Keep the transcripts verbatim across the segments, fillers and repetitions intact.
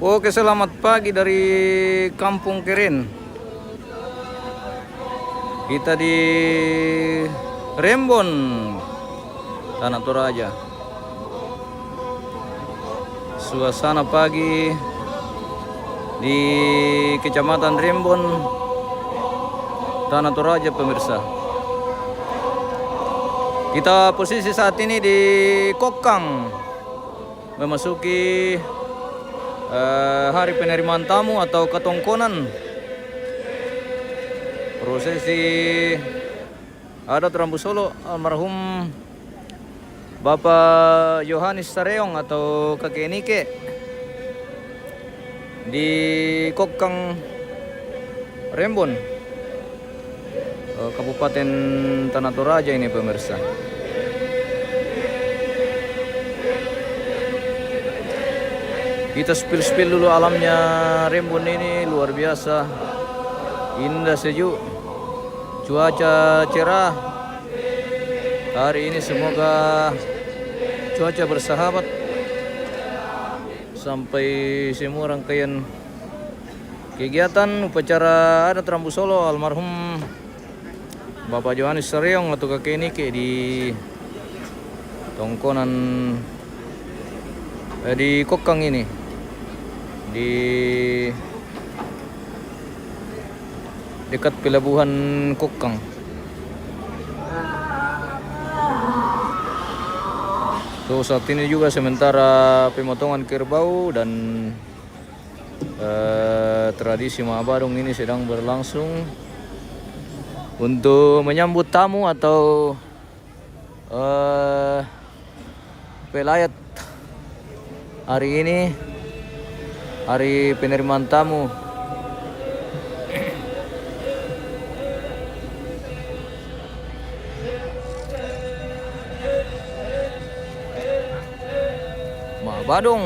Oke, selamat pagi dari Kampung Keren. Kita di Rembon, Tanah Toraja. Suasana pagi di Kecamatan Rembon, Tanah Toraja, pemirsa. Kita posisi saat ini di Kokang, memasuki eh, hari penerimaan tamu atau ketongkonan prosesi adat Rambu Solo almarhum Bapak Yohanes Sareong atau Kakek Nike di Kokang, Rembon, eh, Kabupaten Tanah Toraja ini, pemirsa. Kita spill-spill dulu alamnya Rembon ini, luar biasa. Indah, sejuk. Cuaca cerah. Hari ini semoga cuaca bersahabat sampai semua rangkaian kegiatan upacara adat Rambu Solo almarhum Bapak Yohanes Sareong atau Kakek Nike di Tongkonan, eh, di Kokang ini, di dekat pelabuhan Kokang. So, saat ini juga sementara pemotongan kerbau dan eh, tradisi Mabadong ini sedang berlangsung untuk menyambut tamu atau eh, pelayat hari ini, hari penerimaan tamu. Mabadong.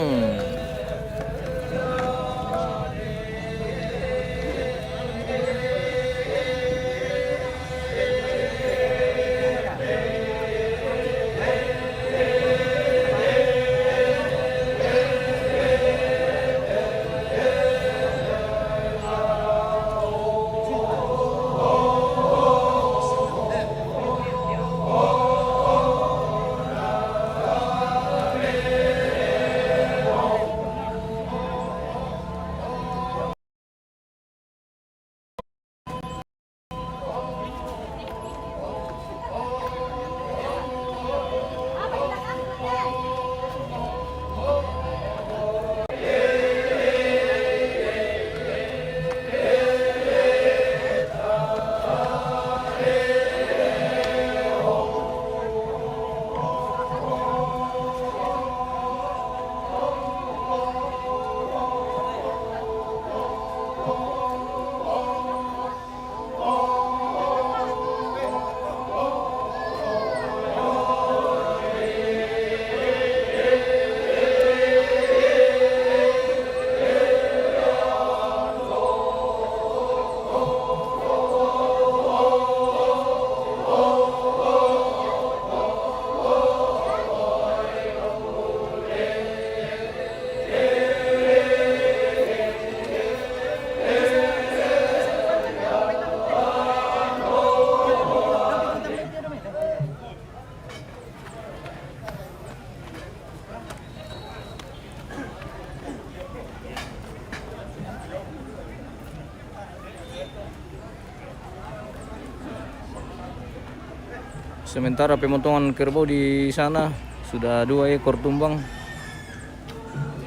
Sementara pemotongan kerbau di sana sudah dua ekor tumbang.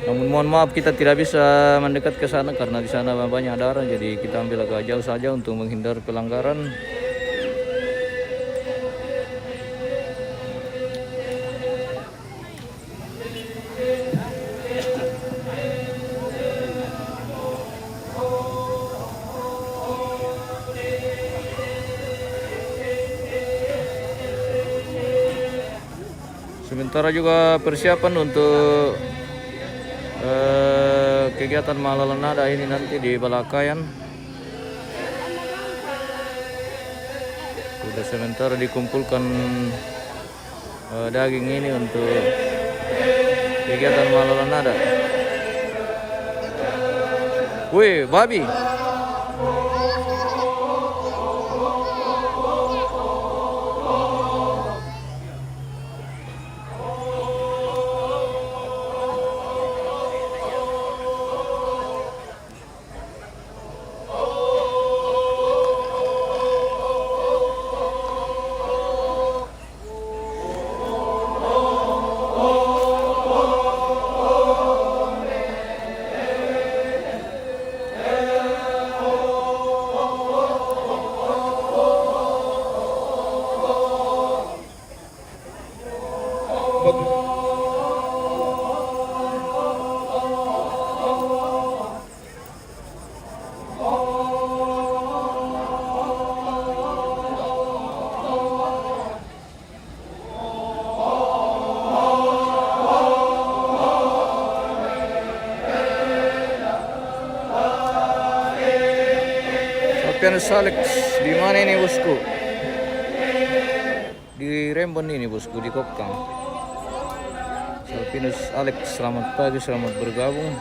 Namun mohon maaf, kita tidak bisa mendekat ke sana karena di sana banyak darah, jadi kita ambil agak jauh saja untuk menghindar pelanggaran. Sementara juga persiapan untuk eh, kegiatan mahlala nada ini nanti di Balakayan. Sudah sementara dikumpulkan eh, daging ini untuk kegiatan mahlala nada. Weh, babi. Sapian Alex, di mana ini, bosku? Di Rembon ini, bosku, di Kokang. Salpinus Alex, selamat pagi, selamat bergabung.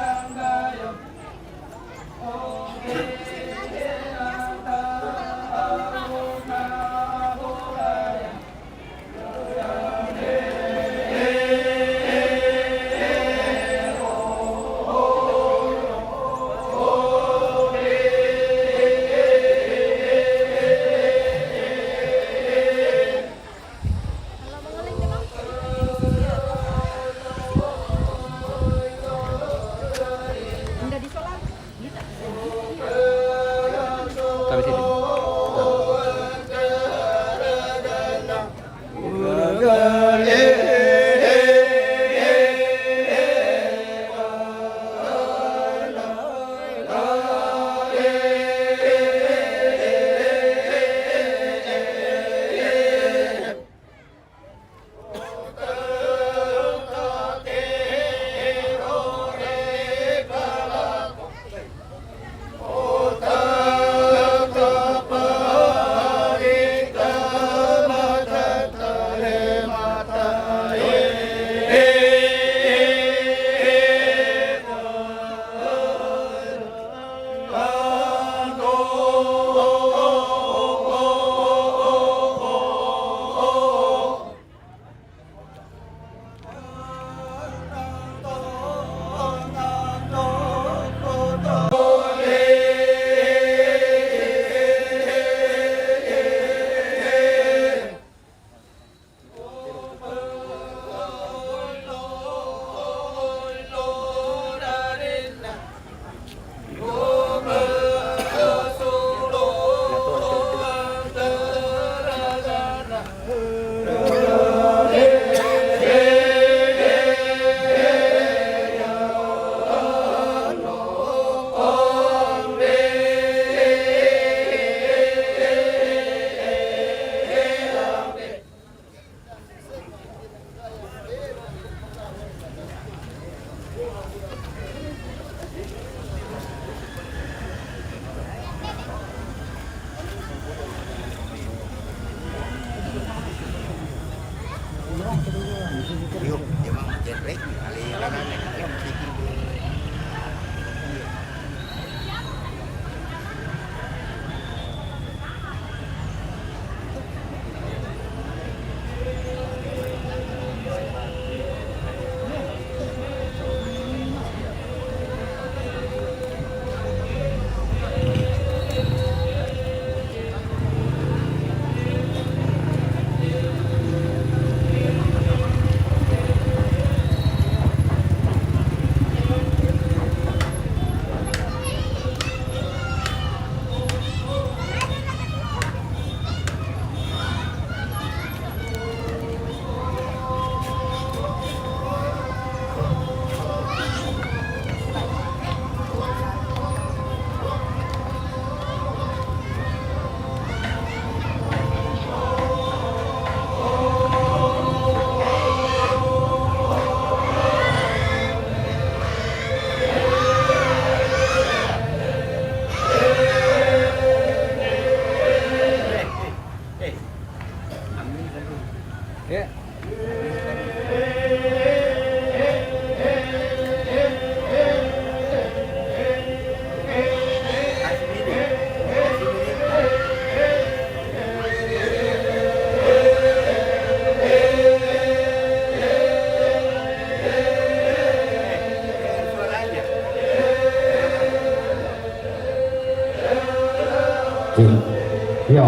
Yo,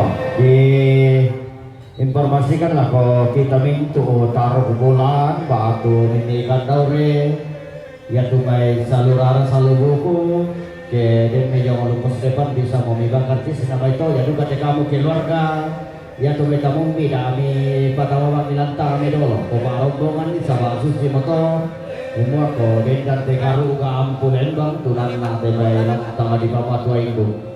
diinformasikan lah ko kita mintu taruk bulan batu nini kandaure. Yatu mai salurara salubuku, ke den mai jong lupus depan bisa mo mi bakar cis na mai to, yatu kate kamu keluarga, yatu mai tamumbi da mi patawawa mi lantang mi dolo, ko ba rombongan ni saba susi moto, umua ko den dan te karu ga ampu lembang, tunan na te mai lantang di papatua indu.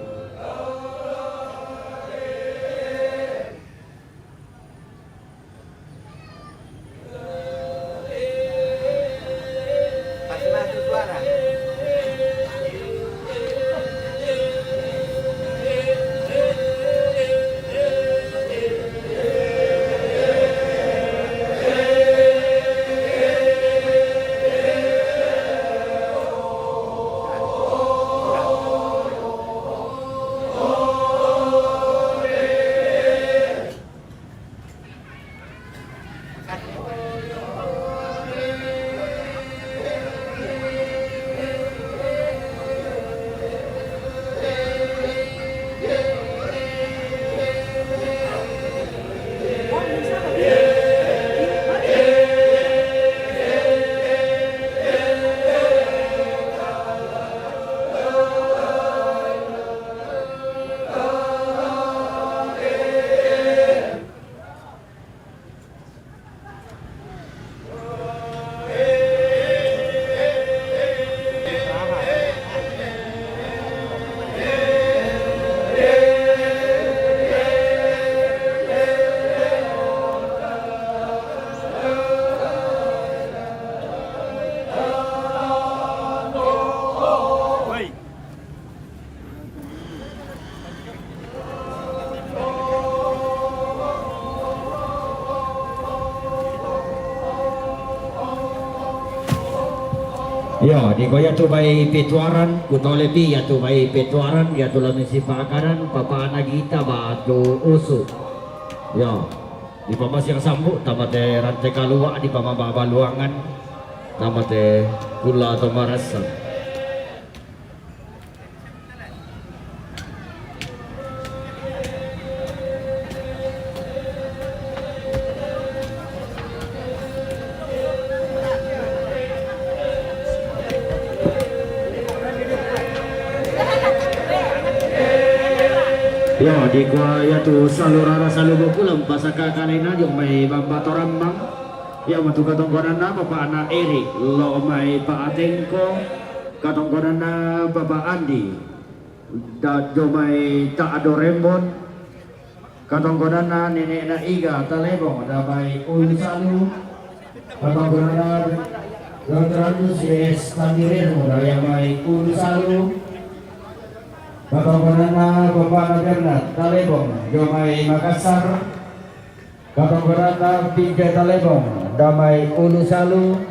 Yo, di ko yatu bai petuaran, kutole pi yatu bai petuaran, yatu lami sipakanan, papa anak kita batu usu. Yo, di pamasiang sambu, tamate rante kalua, di pamaba baluangan, tamate kula atau marasa. Yo, di kua yatu salurara salubuku lam pasaka kalena jong mai bamba torambang. Yo, matu katongkonanna papa anak Eri, lo mai pa atengko, katongkonanna papa Andi. Da jomai ta ado rembon. Katongkonanna nenekna Iga Talebong damai ulu salu. Katongkonanna Dr. Agus S. Tandireno damai ulu salu. Katongkonanna bapakna Bernard Talebong jomai Makassar. Katongkonanna Binjai Talebong damai ulu salu.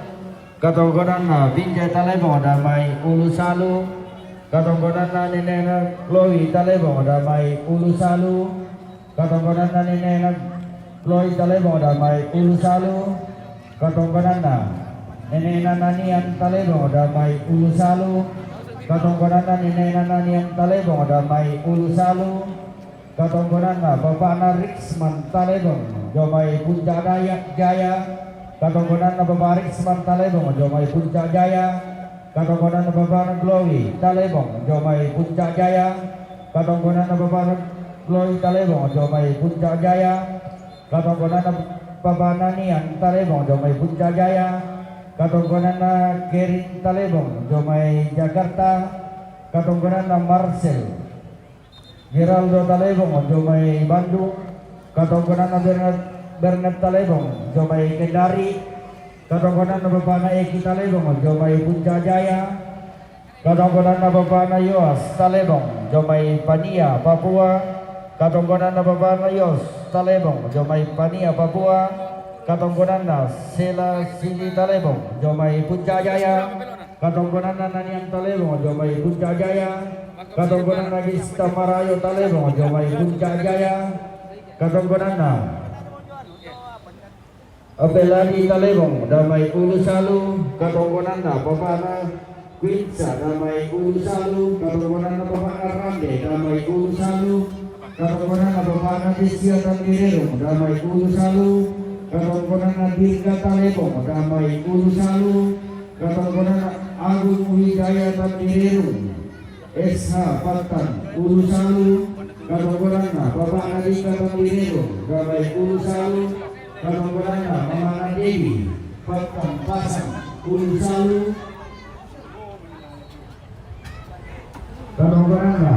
Katongkonanna Binjai Talebong damai ulu salu. Katongkonanna nenekna Chloe Talebong damai ulu salu. Katongkonanna nenekna Chloe Talebong damai ulu salu. Katongkonanna nenekna Nanian Talebong damai ulu salu. Katongkonanna nenekna Nanian Talebong damai ulu salu. Katongkonanna bapakna Riksman Talebong jomai Puncak Daya Jaya. Katongkonanna bapakna Riksman Talebong jomai Puncak Jaya. Katongkonanna bapakna Glory Talebong jomai Puncak Jaya. Katongkonanna bapakna Glory Talebong jomai Puncak Jaya. Katongkonanna bapakna Nian Talebong jomai Puncak Jaya. Katongkonanna Kerin Talebong jomai Jakarta. Katongkonanna Marcel Geraldo Talebong jomai Bandung. Katongkonanna Bernard, Bernard Talebong jomai Kendari. Katongkonanna bapakna Eki Talebong jomai Puncak Jaya. Katongkonanna bapakna Yoas Talebong jomai Pania Papua. Katongkonanna bapakna Yos Talebong jomai Pania Papua. Katongkonanna Sela Sili Talebong jomai Puncak Jaya. Katongkonanna Nanian Talebong jomai Puncak Jaya. Katongkonanna Gista Marayo Talebong jomai Puncak Jaya. Katongkonanna Apeladi Talebong damai ulu salu. Katongkonanna bapakna Quinsa damai ulu salu. Katongkonanna bapakna Rande damai ulu salu. Katongkonanna Bapakna Desia Tandirero, damai Ulusalu. Katongkonanna Dirga Talebong, damai Ulusalu. Katongkonanna Agung Wijaya Tandirero, S H Pattan, Ulusalu. Katongkonanna Bapakna Dika Tandirero, damai Ulusalu. Katongkonanna Mamana Dewi, Pattan Pasang, Ulusalu. Katongkonanna.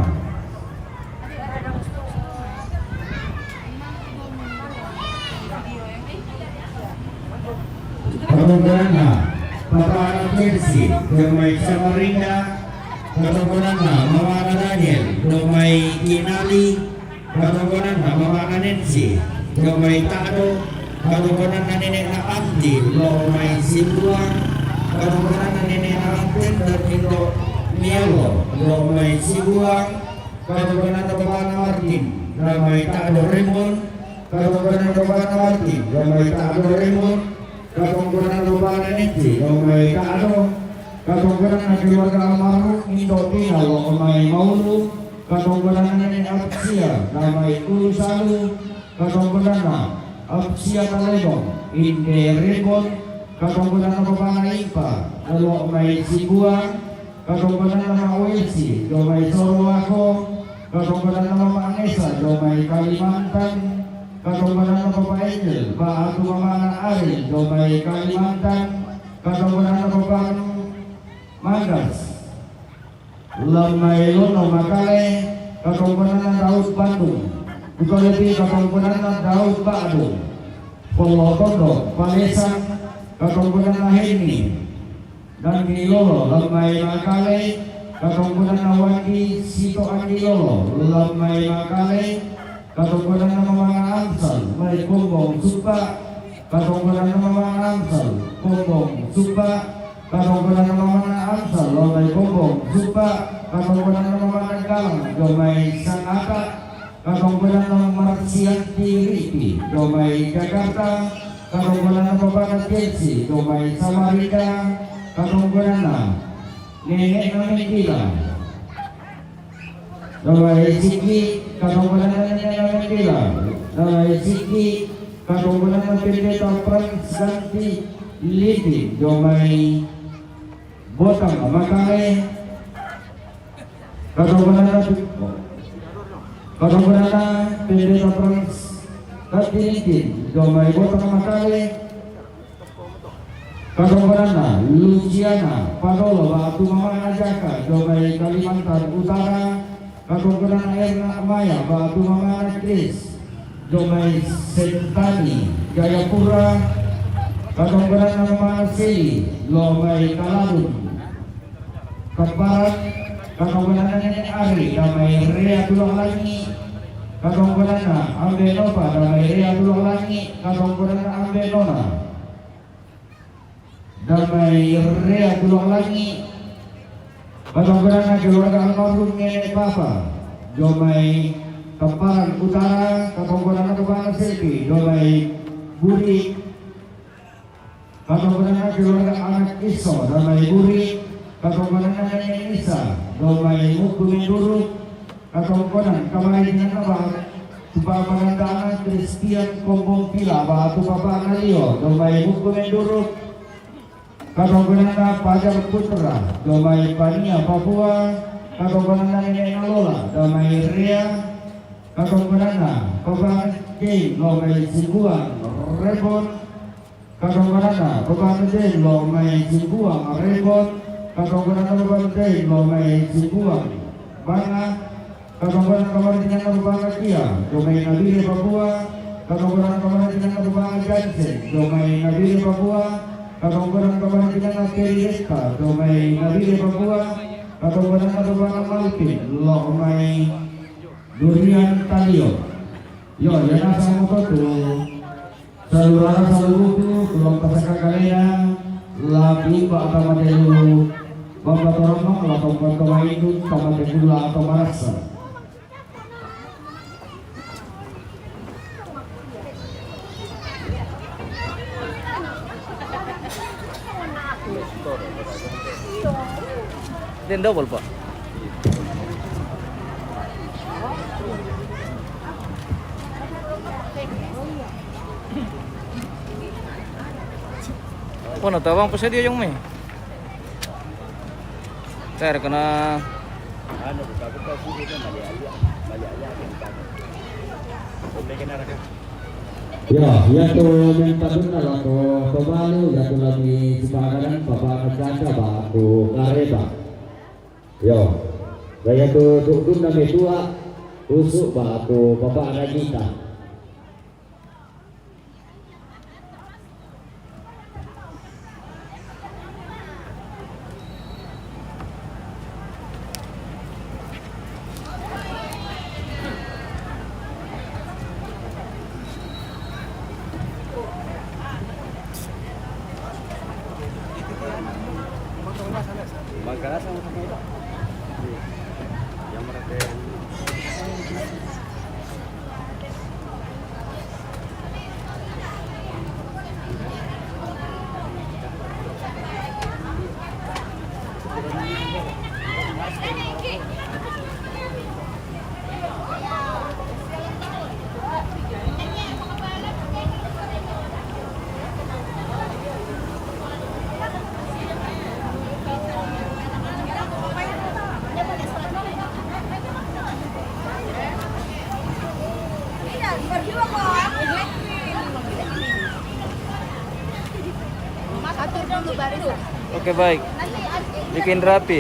Katongkonanna Bapakna Chelsea, damai Samarinda. Katongkonanna Mamana Daniel, damai Kinali. Katongkonanna Mamana Nensi, damai Tado. Katongkonanna Nenekna Anti, lo mai Sibuang. Katongkonanna Nenekna Anti dan Indo Mialo, lo mai Sibuang. Katongkonanna Bapakna Martin, damai Tado Remon. Katongkonanna Bapakna Martin, damai Tado Remon. Katongkonanna Bapakna Nensi, damai Tado. Katongkonanna keluarga almarhum Indo Tina, lo mai Maulu. Katongkonanna Nenek Apsia, damai Ulusalu. Katongkonanna Apsia Talebong, Inde Rebon. Katongkonanna Bapakna Impa, lo mai Sibuang. Katongkonanna Mama Oesi, lo mai Sorowako. Katongkonanna Mama Anesa, lo mai Kalimantan. Katongkonanna Papa Angel, Batu Mamana Ari, lo mai Kalimantan. Katongkonanna Papa Magas, lo mai Lono Makale. Katongkonanna Daud Bandung. Kutolepi katongkonanna Daud Badung. Polo Tondo, Palesang. Katongkonanna Heni, Dandi Lolo, lo mai Makale. Katongkonanna Wandi Sito Andi Lolo, lo mai Makale. Katongkonanna Mamana Amsal, mai Kombong Supa. Katongkonanna Mamana Amsal, Kombong Supa. Katongkonanna Mamana Amsal, lo mai Kombong Supa. Katongkonanna Mamana Galang, lo mai Sangata. Katongkonanna Marsianti Ripi, lo mai Jakarta. Katongkonanna Bapakna Chelsea, lo mai Samarinda. Katongkonanna Nenekna Mendila, lo mai Siki. Katongkonanna Nenekna Mendila, lo mai Siki. Katongkonanna Pendeta Frans Ganti Liti, lo mai Botang Makale. Katongkonanna, katongkonanna Pendeta Frans Ganti Liti, lo mai Botang Makale. Katongkonanna Luciana Padolo, Batu Mamana Jaka, lo mai Kalimantan Utara. Katongkonanna Erna Maya, Batu Mamana Chris, lo mai Sentani Jayapura. Katongkonanna Mamana Seli, lo mai Kaladun Kemparan. Katongkonanna Nenek Ari, damai Rea Tulok Langi. Katongkonanna Ambe Nopa, damai Rea Tulok Langi. Katongkonanna Ambe Nona, damai Rea Tulok Langi. Katongkonanna keluarga almarhum Nenek Papa, lo mai Kemparan Utara. Katongkonanna Bapakna Sepi, lo mai Buri. Katongkonanna keluarga anak Iso, lo mai Buri. Katongkonanna Nenek Nisa, lo mai Muku Menduruk. Katongkonan kamari dinanna ba tu papa nandana Christian Kombong Pila, Batu Papa Nalio, lo mai Muku Menduruk. Katongkonanna Pajar Putra, lo mai Pania Papua. Katongkonanna Nenekna Lola, lo mai Rea. Katongkonanna Papa King, lo mai Sibuang Rebon. Katongkonanna Bapakna Jen, lo mai Sibuang Rebon. Katongkonanna Bapakna Jen, lo mai Sibuang Banga. Katongkonanna kamari dinanna Bapakna Kia, lo mai Nabire Papua. Katongkonanna kamari dinanna Bapakna Jansen, lo mai Nabire Papua. Katongkonanna kamari dinanna Teri Resta, lo mai Nabire Papua. Katongkonanna Bapakna Malpin, lo mai Durian Talio. Yo, ya nasa moto tu. Saluhara saluhuku, tulung pasaka kalena, lapi ba ata matelu, bamba toromong, lapong koto maindu, tamate kula atau marasa. Den double pa. Bueno, tabang pa sa dia yung may. Ter kena. Anu, buka-buka sini tu, balik ayah, balik ayah yang tak. Boleh kena rakan. Ya, ya tu yang tak benar lah tu, tu baru, ya tu lagi sekarang, bapak kerja, bapak tu kareba. Yo, gaya tu dukun nami tua, usuk ba aku bapak Rajita. Magkala sama-sama itu. Yang mereka Oke, baik. Bikin rapi.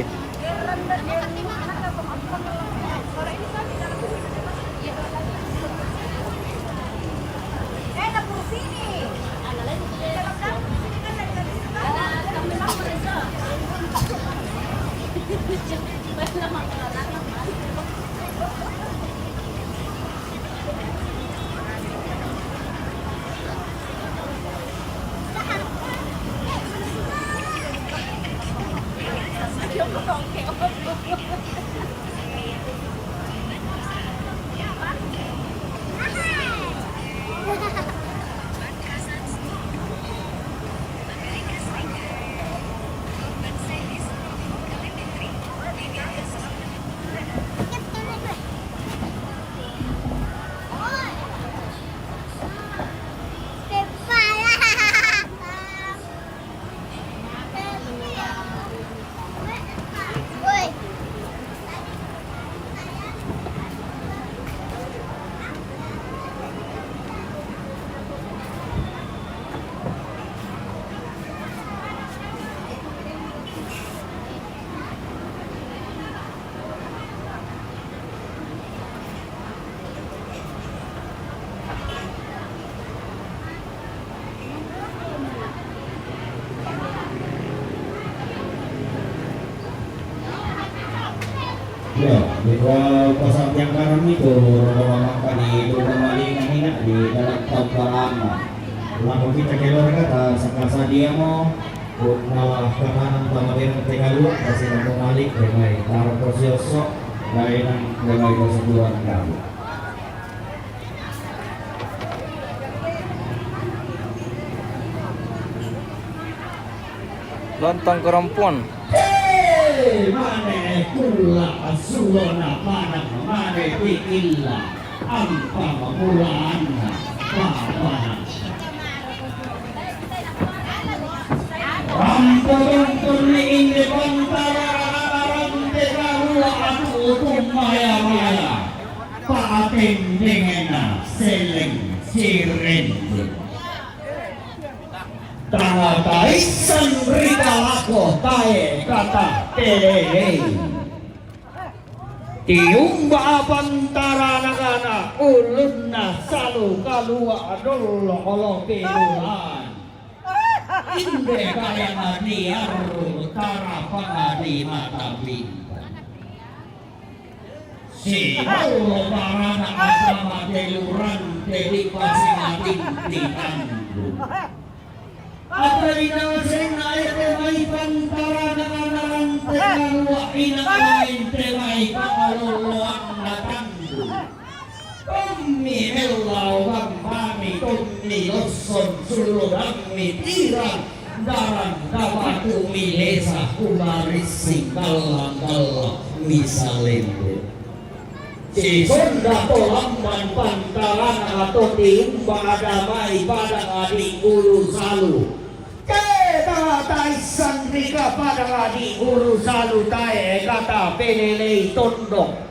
Yo, di kual pasal tiang garam itu, rogo makan di rumah maling hina di dalam tamparan. Lalu kita keluarga tak saka sadia mo, nawa kakanan tama din ang tegaluak, kasi nang bumalik, may tarong ko siya so, dahil nang may kasabuan kami. Lontong kerompuan. Hei, mane kula sulona panang mane pikilla ampa mamulaanna papanang. Rampo-rampo ni inde pantara rarante karua atu utum maya-maya. Paatendengenna seleng sirende. Tangataissan ri kalako tae kata telelei. Tiumba apantara nagana ulunna salu kalua dollo olo pinulan. Inde kaya mati arru tarapana di mata bintang. Sibawa barana atama telurang teli pasingating tinanggu. Apa ina sena ete mai pantarana anaran tegarua ina lain te mai pangaloloan natanggu. Tommi mellau bammami, tommi lossong sulu dammi tirang darang dabatu milesa kumarissing kallang-kallang misalende. Sisonda to lamban pantaran ato ti umba ada mai padang adi ulu salu. Keta taissan rika padang adi ulu salu tae kata pelelei tondok.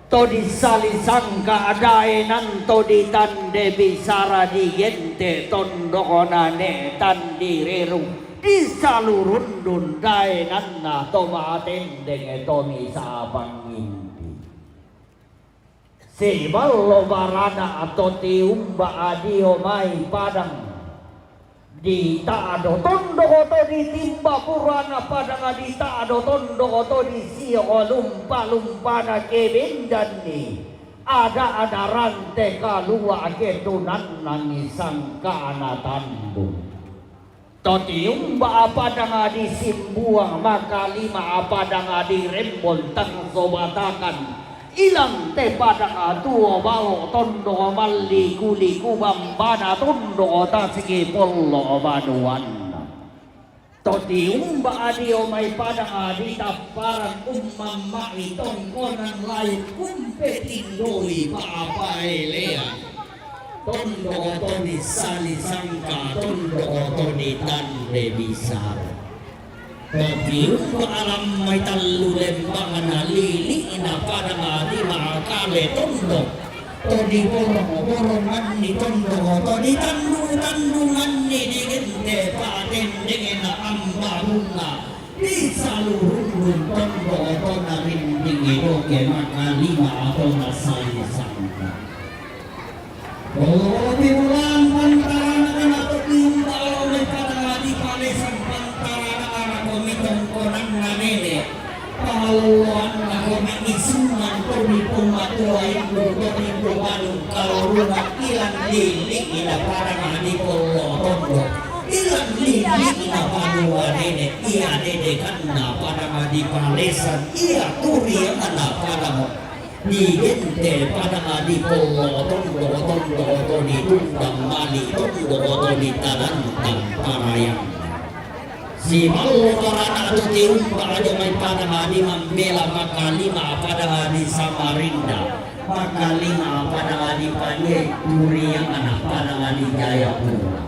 To disalisangka daenan to ditande bisara digente tondok nane tandireru disalurundun daenanna to matendeng to misa pangimpi. Siballo barana to tiumba adio mai padang ditado tondok to ditimba purana padang ditado tondok to disio lumpa-lumpana kebendanni ada ada rante kalua ketunanna nisangkana tandu. To tiumba apadang disimbuang makalima apadang dirembon tang sobatakan. Ilang te padang tuo balo tondo malliku-liku bambana tondo tasigi pollo banuanna. To tiumba adio mai padang ditapparang ummamma'i tongkonan layuk kumpe tindoi pa'apaelean. Tondoko to disalisangka, tondoko to ditande bisara. Totiumba alammai tallu lembangna lili'na padang di ma'akale tondok. To diborong-boronganni tondoko to ditandu-tandunganni digente pa'tendengna ambarunna. Disalurundun tondoko to narindingi doke makalima atau nasalisangka. Roti bulan pantarana kana totiumba lao mai padang dipalesang pantarana ana komi tongkonanna nene. Pahalloanna komi isungan komi pematua indu komi pemanu kaloruna ilang lili ina padang dipollo rondo. Ilang lili ina padua nene iya dede kanna padang dipalesang iya turianna padang. Digente padang dipollo tondoko tondoko to ditundang mali tondoko to ditanantang parayang. Simallo barana to tiumba aja mai padang di mambela makalima padang di Samarinda makalima padang di Paniai turianna padang di Jayapura.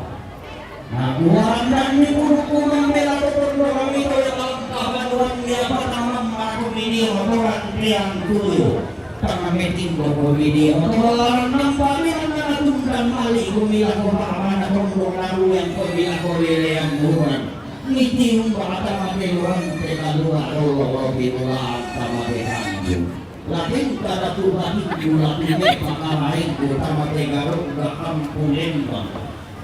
Nakuarandanni pudukku mambela to tondokami to yang langka banuanni apa tamang maraku mini motoran tiang tuyu. Tanga meting boko mini motoran nampa minang nana tundang mali kumila ko pamana tondok naru yang ko bila ko lelean buruan. Mitiung bahata mate luan te kalua rolo roti ulang sama dekanju. Lakin kada tubahin gula pine pakalain utama tegaruk gakam pulembang.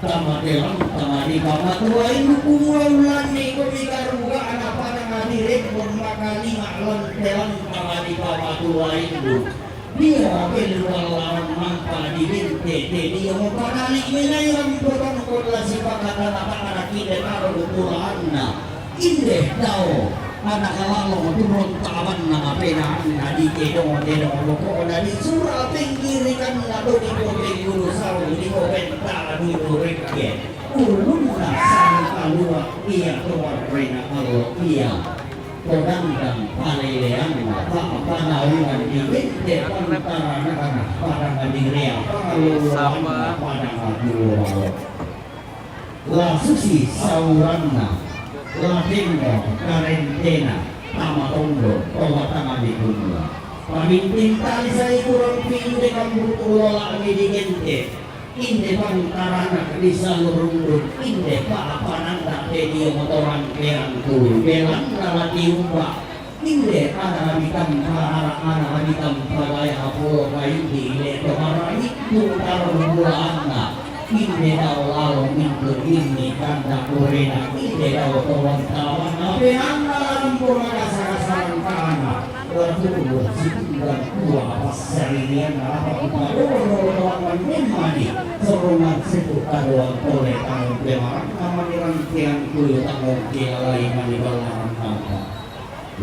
Tama telang tama di kama tua indu kumua ulanni ko di garuga ana padang adirek maka lima lan telang tama di kama tua indu. Dia keluar lawan mangka di bente te dia mau panali menairan potong kola sipakatan apa anak kita taruh ukuranna. Inde dao ana kalalo turun tabanna apenaanna di tedong-tedong pokokna di sura pinggirikanna do di kopeng guru saru di kopeng tadu rekke ulunna saru kalua iya keluar rena allo iya kodandang paleleanna pa panaungan di bente pantarana kana padang adirea pangaluanna padang adulo. La susi sauranna, la tendo karentena, tama tondo, towa tama di kumua. Paminting tali sai kurang pinde kambut ulola mi di gente. Inde pangkarana di salurundun, inde pa pananda te dia motoran perang tulu. Belanna la tiumba. Inde ana ditampa ara ana ditampa gaya apolo kaindi ile to marani tungkar bulaanna. Inde dao lalo mintu inni kanda kurena inde dao to wantawana penanna lampu rasa-rasa rangkana. Latubu situnggal dua pasarinian apa kupadono doangan memani. Sorungan situ kadoan tole tanggung pemarang amani rangkian kuyu tanggung kilalai mani balarang apa.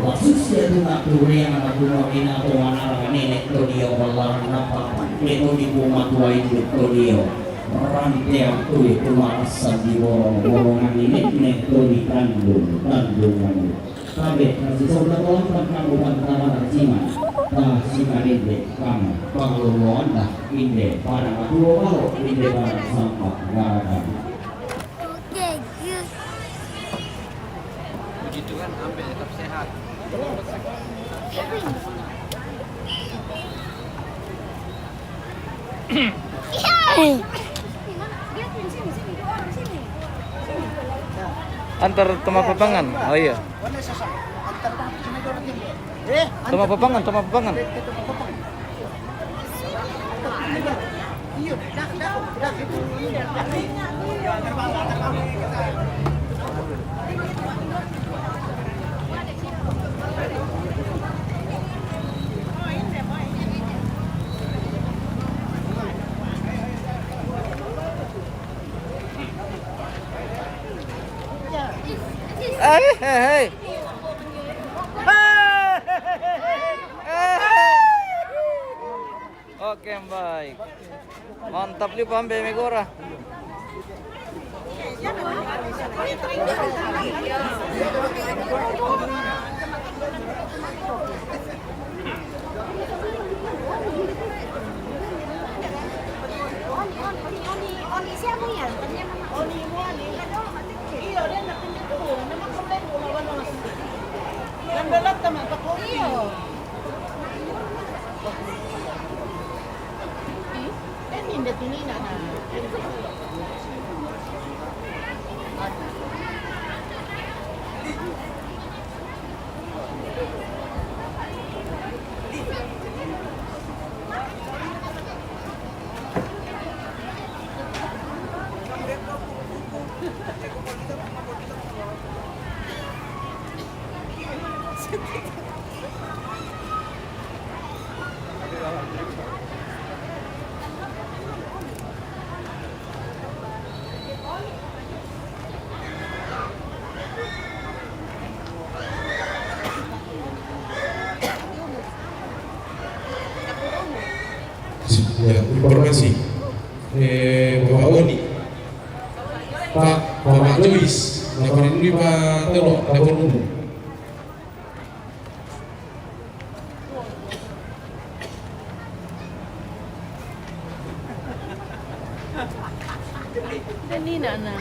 Wasusia tuna turiang anak tuna ina to manarang nenek to dio balarang napa pande to di puma tua induk to dio. Ranteang tui puma asan di borong borongan nenek to di tandung tandungan. Kabe nasi soda tolong tangkang upan tangan siman. Ta sikalinde kami pangluluan na inde pada matuo malo inde pada sampa garagan. Oke, good. Puji Tuhan, sampai tetap sehat. Antar toma papangan. Oh iya. Toma papangan, toma papangan. Hei, hei, hei. Oke, baik. Mantap liu pambe Megora. Ya, informasi. Eh, Bapak Oni. Pak, Bapak Joyce, laporan ini Pak Telo, laporan umum. Ini nak, nak.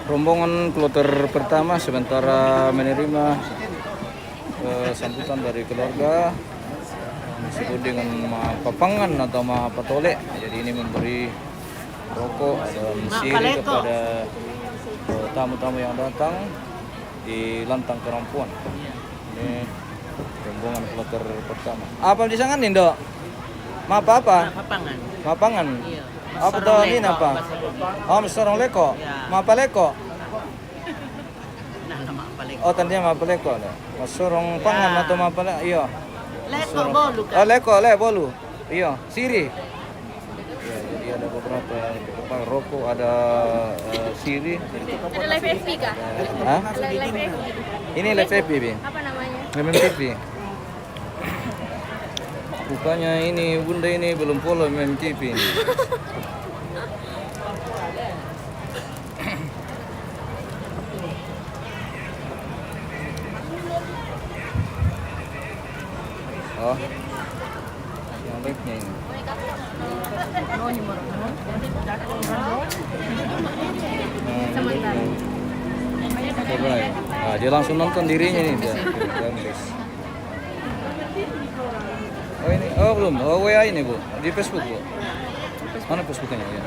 Rombongan kloter pertama sementara menerima, eh, sambutan dari keluarga, disebut dengan mapapangan atau mapatole. Jadi ini memberi rokok dan siri kepada, eh, tamu-tamu yang datang di Lantang Karampuan. Ini rombongan kloter pertama. Apa di sana, Indo? Mapa apa? Mapapangan. Mapangan. Iya. Apa tuh ini apa? Oh, masorong leko. Ya. Mapa leko? Nah, nama apa leko? Oh, tadinya mapa leko. Masorong pangan atau mapa leko? Iya. Leko bolu kan? Oh, leko, le bolu. Iya, siri. Ya, jadi ada beberapa, apa, rokok, ada, eh, siri. Ada live F B kah? Hah? Ada live F B. Ini live F B, Bi. Apa namanya? M M T V. Rupanya ini Bunda ini belum follow M M T V ini. Oh. Yang live-nya ini. Nah, ini. Coba ya. Nah, dia langsung nonton dirinya nih, dia. Oh, ini. Oh, belum. Oh, W A ini, Bu. Di Facebook, Bu. Mana Facebooknya, ya?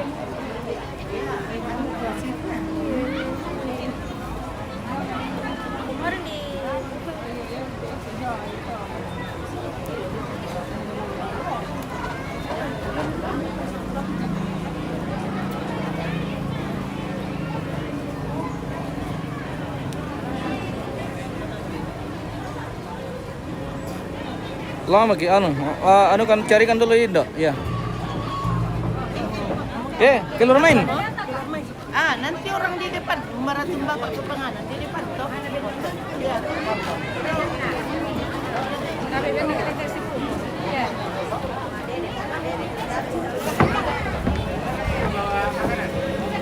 Lama ki, anu, ah, anu kan, carikan dulu Indo, ya. Eh, keluar main. Ah, nanti orang di depan, rumah Ratu Bapak Kepanganan, di depan toh. Ya.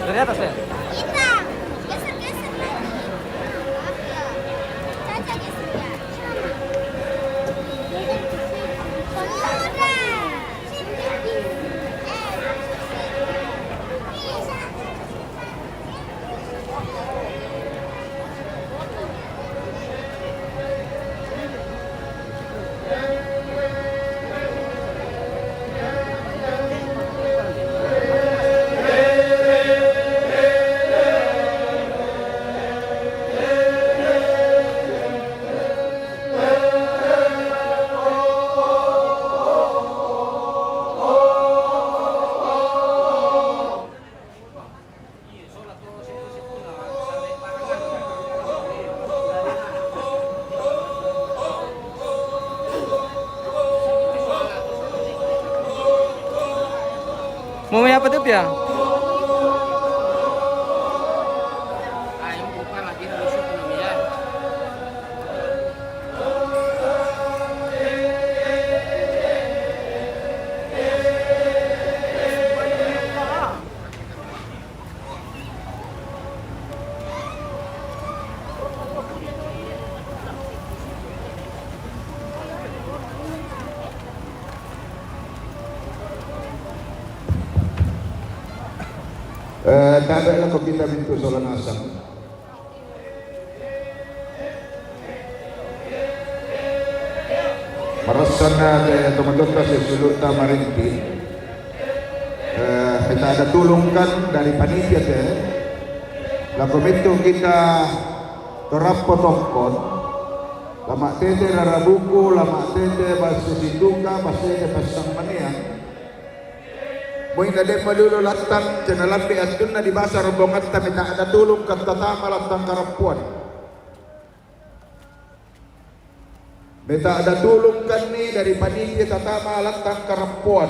Dari atas ya? Kita, geser-geser lagi. Caca geser ya. Udah. Mau apa tuh, Pia? Eh, tabe' lako kita bintu sola nasang. Marassanna te tomatotta sesulu'ta marinti. Eh, mita ada tulung kan dari panitia te. Lako metto kita torappo tokkon. Lama tete rarabuku, lama tete basse situka, basse tete passammaneang. Moi na de' malulu lattang, cena lambe attunna di basa rombongatta mita ada tulung kan tatama lattang karappuan. Mita ada tulung kanni dari panitia tatama lattang karappuan.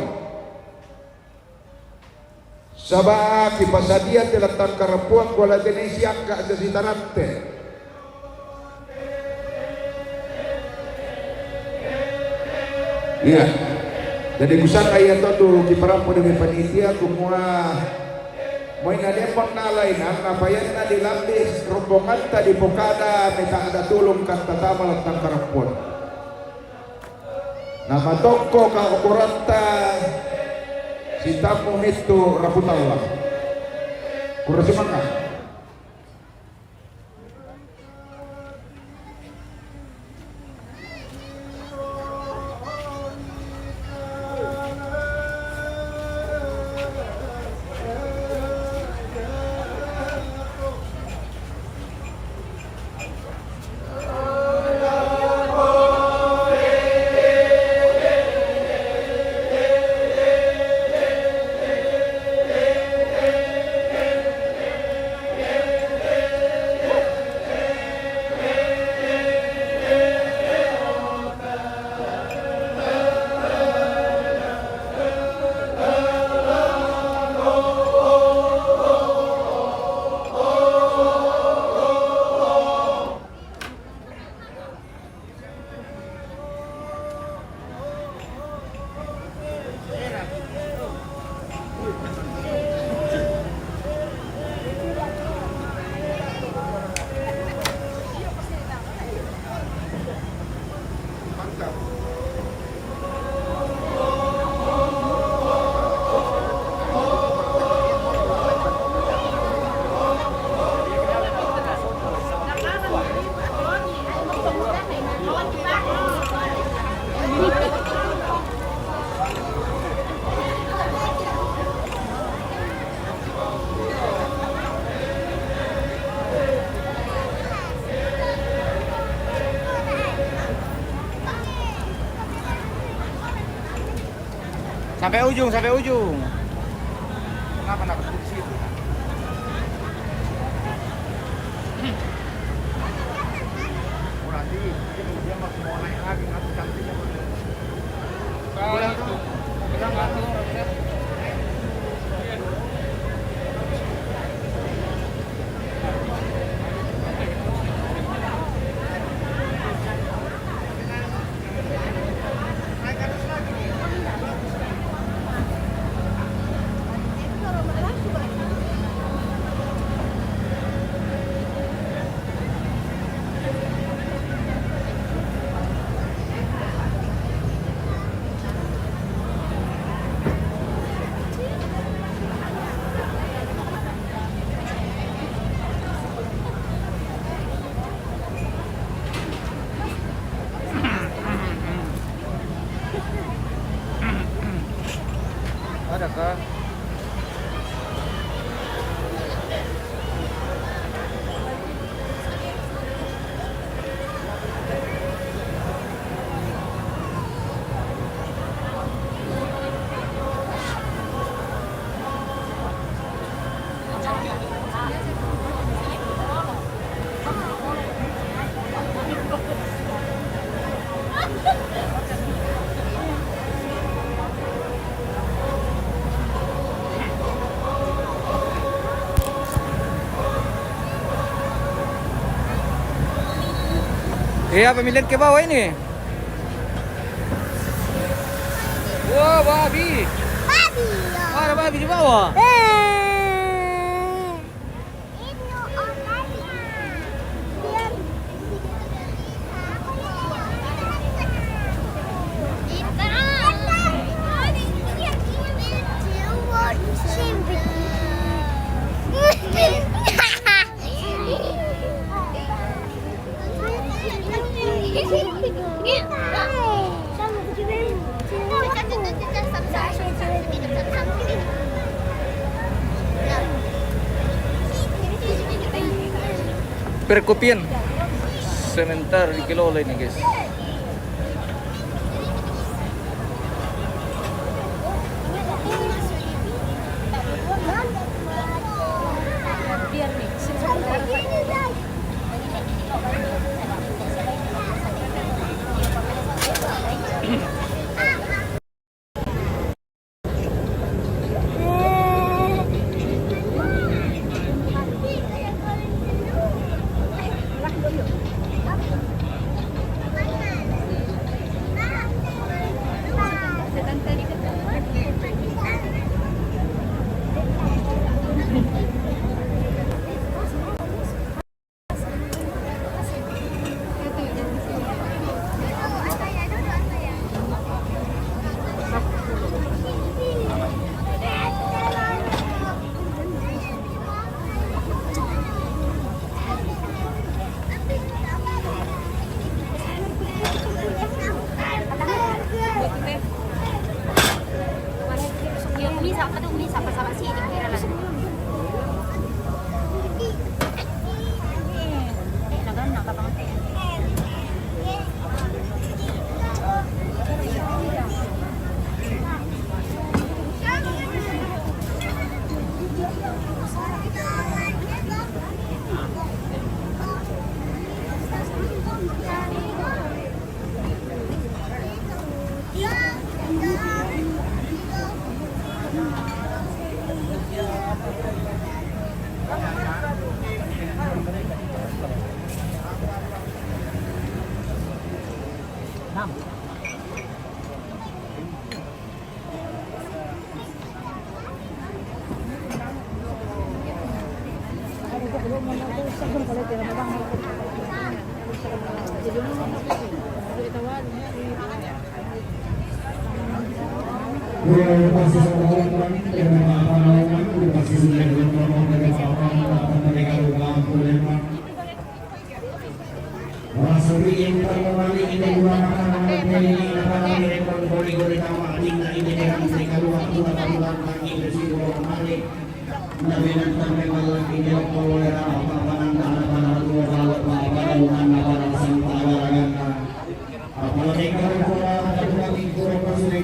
Saba' kipasadia te lattang karappuan kuala tene siakka sesitaratte. Iya. Jadi kusangka iya to tu kiparappo demi panitia kumua moi na de' mennalai na payanna di lambi rombongatta dipokada mita ada tulung kan tatama lattang karappuan. Na matokko ka okkoratta sitammu metto raputalla. Kura semangat. Sampai ujung, sampai ujung. Kenapa nggak berhenti di situ? Oh, nanti dia, dia mau, mau naik lagi, nanti cantiknya mau naik. Boleh tuh. Kita nggak tahu, ya. Ada kah? Iya, pemilihan ke bawah ini. Wah, babi. Babi, ya. Ada babi di bawah. Eh. Perkopian sementara dikelola ini, guys.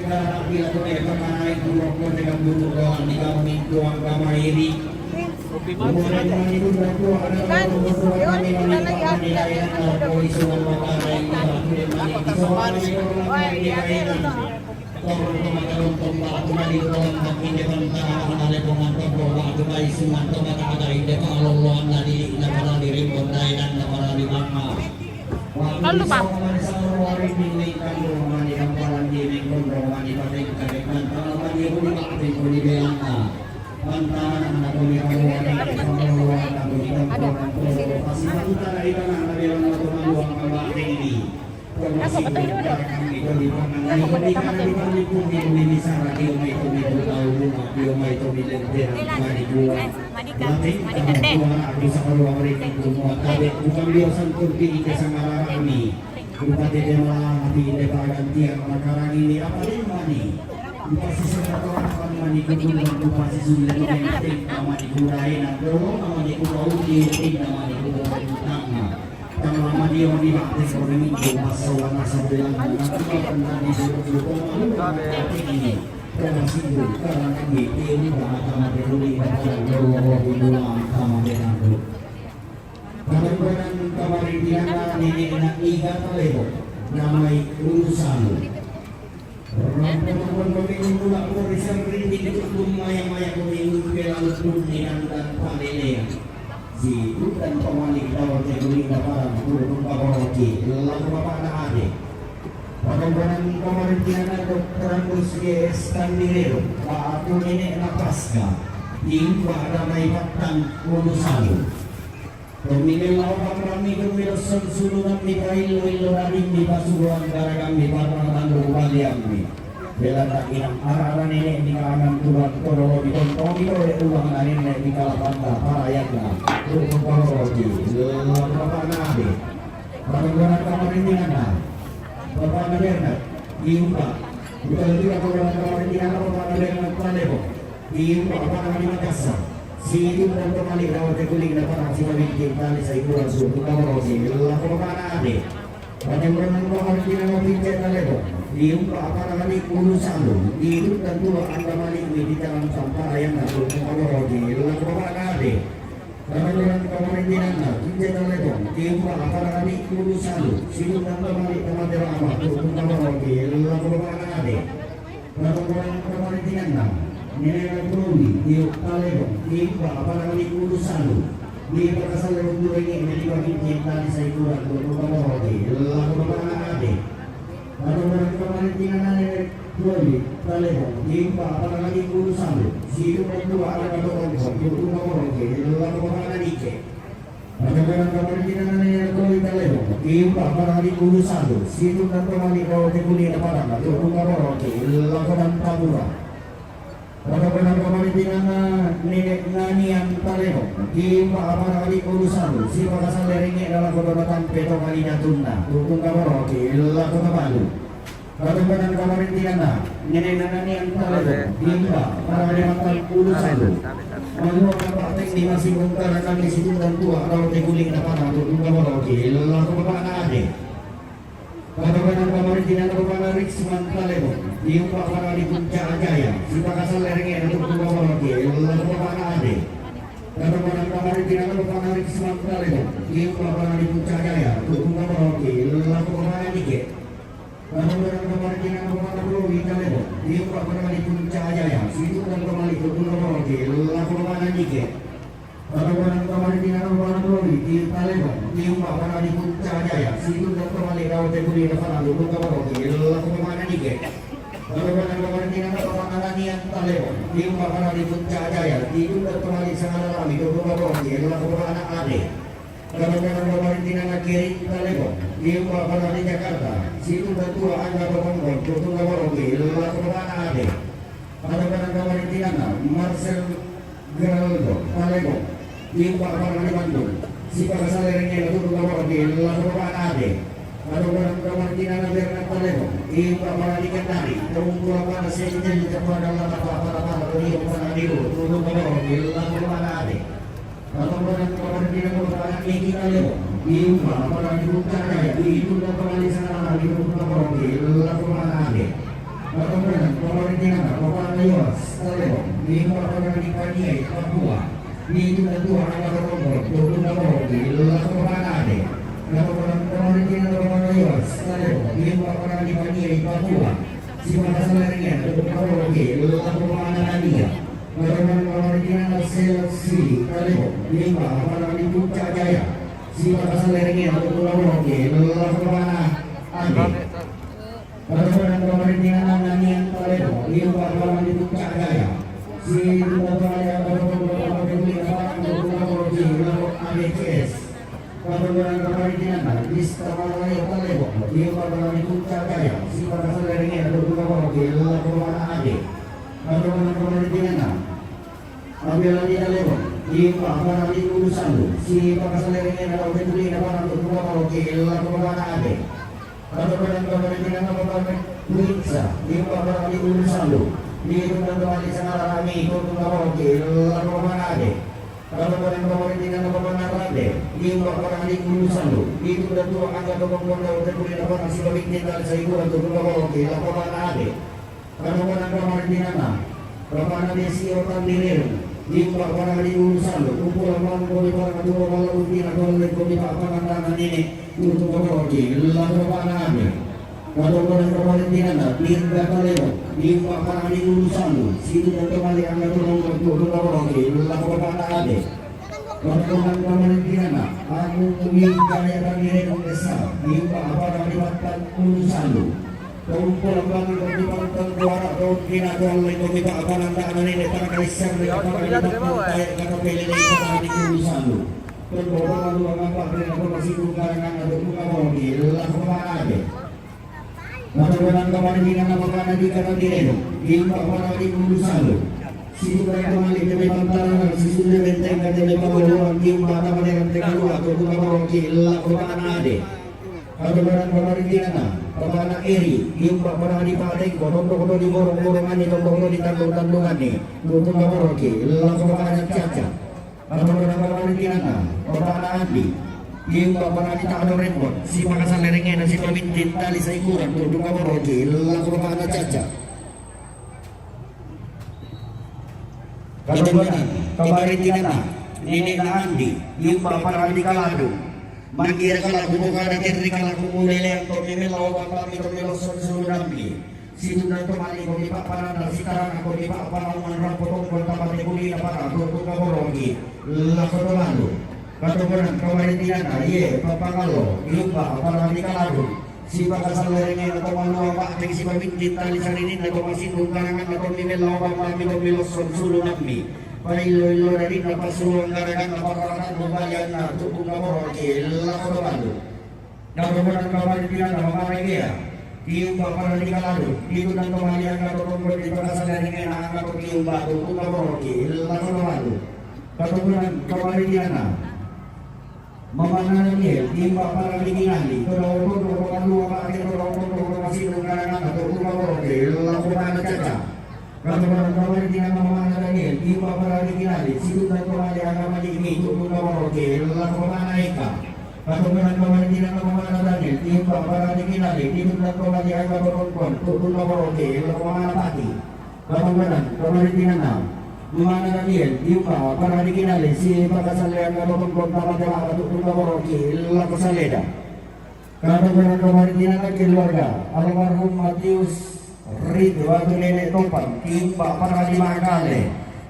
Bila ko te pamarai, ko ko te ka butuh doang di kami, doang kamairi. Ikan, yun, kita lagi, ah, kita lagi, ah. Wah, iya, iya, iya. Lalu, Pak. Ako, betul yun. Ako, betul ka man. Madikat, madikat, eh. Bupati Tema, Bupati Tema, Pagantian, Makarang ini, apa ini, mani? Bupati Singapura, apa ini, mani? Kukulang, Bupati Sunda, Bupati Tema, mani? Kurai, Nagro, mani? Kukulang, Bupati Tema, mani? Kukulang, Tama. Tama, mani, mani, Bupati Sunda, Bupati Sunda, Bupati ini. Tama, Singapura, karena kami, ini, Bupati Sunda, Bupati Sunda, Tama, Bupati Sunda. Kadang-kadang kamarin tinana nene na iga talebo, namai Ulu Salu. Rampon-rampon pemilu mula pori sering di itu maya-maya pemilu pela pun ninang dan palelea. Si Tutan pamali dawat teguri daparan turun kaboroki, lalu bapak na ade. Kadang-kadang kamarin tinana Doktor Agus G S Tandirero, Pak Aku Nenek Napaska, Timba Damai Patang Ulu Salu. Pemilih lawan kami, pemilih sensulunan di kail, ilo rading di pasuruan, garagang di parang, tanduk balian di. Bela tak inang arah nenek di kanan tuan, kodoro di tontong, di kore uang nenek di kalapanda, parayanda. Rukun kodoro di, lawan bapak na ade. Bapak na kamarin tinana. Bapak na Bernard, diumpa. Bukan itu, bapak na kamarin tinana, bapak na Bernard Palebo. Diumpa, bapak na Makassar. Si itu dan pemali rawat kuling na parang si pamit kita ni sa ikuran su, bukan rosi, lalu bapak na ade. Bapak na kamarin tinana, Pince Talebo. Diumpa, bapak na Ulu Salu. Diumpa, tua anda mali, di dalam sampah ayam, lalu bukan rosi, lalu bapak na ade. Kadang-kadang kamarin tinana, Kince Talebo, diumpa, apa namanya, Ulu Salu, sidung dan kamarin, teman terama, turun kamar, oke, lalu kemana ade. Kadang-kadang kamarin tinana, Nene Purwi, diumpa Talebo, diumpa, apa namanya, Ulu Salu, di Pakasal Lewat Durengi, di Bagi Cinta, di Saikuran, turun kamar, oke, lalu kemana ade. Kadang-kadang kamarin tinana, Nene Purwi, Talebo, diumpa, apa namanya, Ulu Salu, sidung dan dua, ada kado ongkong, turun kamar, oke, lalu kemana ade. Kadang-kadang kamarin tinana, Nene Purwi, Talebo, diumpa, apa namanya, Ulu Salu, sidung dan kemana ade, kau tekuni, apa namanya, turun kamar, oke, lalu kemana ade. Kadang-kadang kamarin tinana, Nene Nanian Talebo, diumpa, apa namanya, Ulu Salu, si Pakasal Lerenge, dalam kota Batam, peto kali datunna, turun kamar, oke, lalu kota Palu. Kadang-kadang kamarin tinana, Nene Nanian Talebo, diumpa, apa namanya, Ulu Salu. Malu apa tek di masih bongkar kami sidung dan tua, kalau tekuling dapat, turun kamar, oke, lalu kota Palu ade. Kadang-kadang kamarin tinana, bapak na Riksman Talebo, diumpa, apa namanya, Puncak Jaya, si Pakasal Lerenge, turun kamar, oke, lalu kota Palu ade. Kadang-kadang kamarin tinana, bapak na Riksman Talebo, diumpa, apa namanya, Puncak Jaya, turun kamar, oke, lalu kota Palu ade. Kadang-kadang kamarin tinana, bapak na Purwi Talebo, diumpa, apa namanya, Puncak Jaya, sidung dan kemali, turun kamar, oke, lalu kota Palu ade. Kadang-kadang kamarin tinana, bapak na Purwi Talebo, diumpa, apa namanya, Puncak Jaya, sidung dan kemali, rawat dan budi, dapat, turun kamar, oke, lalu kota Palu ade. Kadang-kadang kamarin tinana, bapak na Nanian Talebo, diumpa, apa namanya, Puncak Jaya, sidung dan kemali, sangat alami, turun kamar, oke, lalu kota Palu ade. Kadang-kadang kamarin tinana, Kering Talebo, diumpa, apa namanya, Jakarta, sidung dan dua, angka berkongkong, turun kamar, oke, lalu kota Palu ade. Kadang-kadang kamarin tinana, Marcel Geraldo Talebo, diumpa, apa namanya, Bandung, si Pakasal Lerenge, turun kamar, oke, lalu kota Palu ade. Kadang-kadang kamarin tinana, Bernard Talebo, diumpa, apa namanya, Kendari, turun kamar, apa namanya, Jakarta, dalam apa, apa, apa, apa, turun kamar, oke, lalu kota Palu ade. Kadang-kadang kamarin tinana, bapak na Eki Talebo, diumpa, apa namanya, Puncak Jaya, sidung dan kemali, sangat alami, turun kamar, oke, lalu kota Palu ade. Pagkakunan, pamarintingan, pamanayoas, talebo, di pagkakunan di Paniay, Papua. Di tunan tuwa ang nakatungkol, tutunan ko, di lako panade. Pagkakunan, pamarintingan, pamanayoas, talebo, di pagkakunan di Paniay, Papua. Si pagkasaleringan, tutunan ko, di lako panade. Pagkakunan, pamarintingan, seleksi, talebo, di pagkakunan di Puncak Jaya. Si pagkasaleringan, tutunan ko, di lako panade. Pagkakunan pamarintingan nanian talebo, di pagkakunan di Puncak Jaya. Si tutunan ko, di pagkakunan di Puncak Jaya. Pagkakunan pamarintingan, Vista Malaya talebo, di pagkakunan di Puncak Jaya. Si pagkasaleringan, tutunan ko, di lako panade. Pagkakunan pamarintingan, Abela di talebo, di pagkakunan di Ulu Sandu. Si pagkasaleringan, tutunan ko, di lako panade. Pagkakunan pamarintingan, pagkakunan di Puncak, di pagkakunan di Ulu Sandu. Di tunan ko, di Sangaran Ami, tutunan ko, di lako panade. Pagkakunan pamarintingan, pagkakunan Rade, di pagkakunan di Ulu Sandu. Di tunan ko, angga, tutunan ko, di pagkakunan si pamitin tali sa ikuran, tutunan ko, di lako panade. Pagkakunan pamarintingan, pagkakunan di Sio Tandirin, di pagkakunan di Ulu Sandu. Kumpulan mangko di pagkakunan, tutunan ko, di pagkakunan, tutunan ko, di lako panade. Pagkakunan pamarintingan, Dirga Talebo, di pagkakunan di Ulu Sandu. Si tunan ko, mali angga, tutunan ko, di lako panade. Pagkakunan pamarintingan, Agung Wijaya Tandirin Desa, di pagkakunan di Pantang Ulu Sandu. Kumpulan mangko di Pantang Kuara, tutunan ko, di pagkakunan, tutunan ko, di pagkakunan, di pagkakunan, di Ulu Sandu. Pagkakunan dua, pagkakunan, tutunan ko, di lako panade. Pagkakunan pamarintingan, pagkakunan di Katandiredo, di pagkakunan di Ulu Sandu. Si tunan ko, mali, di Pantang, si tunan ko, di Pagkakunan, di pagkakunan, di lako panade. Pagkakunan pamarintingan, pagkakunan Eri, di pagkakunan di Patengko, tutunan ko, di borong-borongan ni, tutunan ko, di tandung-tandungan ni, tutunan ko, di lako panade. Caca. Pagkakunan pamarintingan, pagkakunan Andi, di pagkakunan di Tado Rembon. Si pagkasaleringan, si pamitin tali sa ikuran, tutunan ko, di lako panade. Caca. Pagkakunan pamarintingan, Nini na Andi, di pagkakunan di Kaladu. Manggira kalaku, kada tiri kalaku, mulele ang tomimila, o pamami tomilo, son sulu nambi. Si tunan ko, mali, ko di pagkakunan, si tarana ko di pagkakunan, man rampo tongkol, tapate kuli na para, tutunan ko, di lako panade. Pagkakunan pamarintingan, iye, pagkakunan, di pagkakunan di Kaladu. Si pagkasaleringan, tutunan ko, mali, si pamitin tali sa ikuran, tutunan ko, di pagkakunan, tutunan ko, di lako panade, tutunan ko, di lako panade. Pailo-ilo dari na pasuang garagan na pagkakunan, tutunan ko, di lako panade. Pagkakunan pamarintingan, pamanayoas, di pagkakunan di Kaladu. Di tunan ko, mali, angga, tutunan ko, di pagkasaleringan, angga, tutunan ko, di lako panade. Pagkakunan pamarintingan, Mama Daniel, di pagkakunan di Kinali, tutunan ko, tutunan ko, di lako panade, tutunan ko, di lako panade. Pagkakunan pamarintingan, tutunan ko, di lako panade. Caca. Pagkakunan pamarintingan, Mama Daniel, di pagkakunan di Kinali, si tunan ko, mali, angga, mali, mi, tutunan ko, di lako panade. Caca. Pagkakunan pamarintingan, Mama Daniel, di pagkakunan di Kinali, di tunan ko, mali, angga, tutunan ko, tutunan ko, di lako panade. Pagkakunan pamarintingan, Mama Daniel, di pagkakunan di Kinali, si pagkasaleringan, tutunan ko, tapate kuli na para, tutunan ko, di lako panade. Pagkakunan pamarintingan, keluarga almarhum Matius Ridho atau Nenek Topan, di pagkakunan di Makale.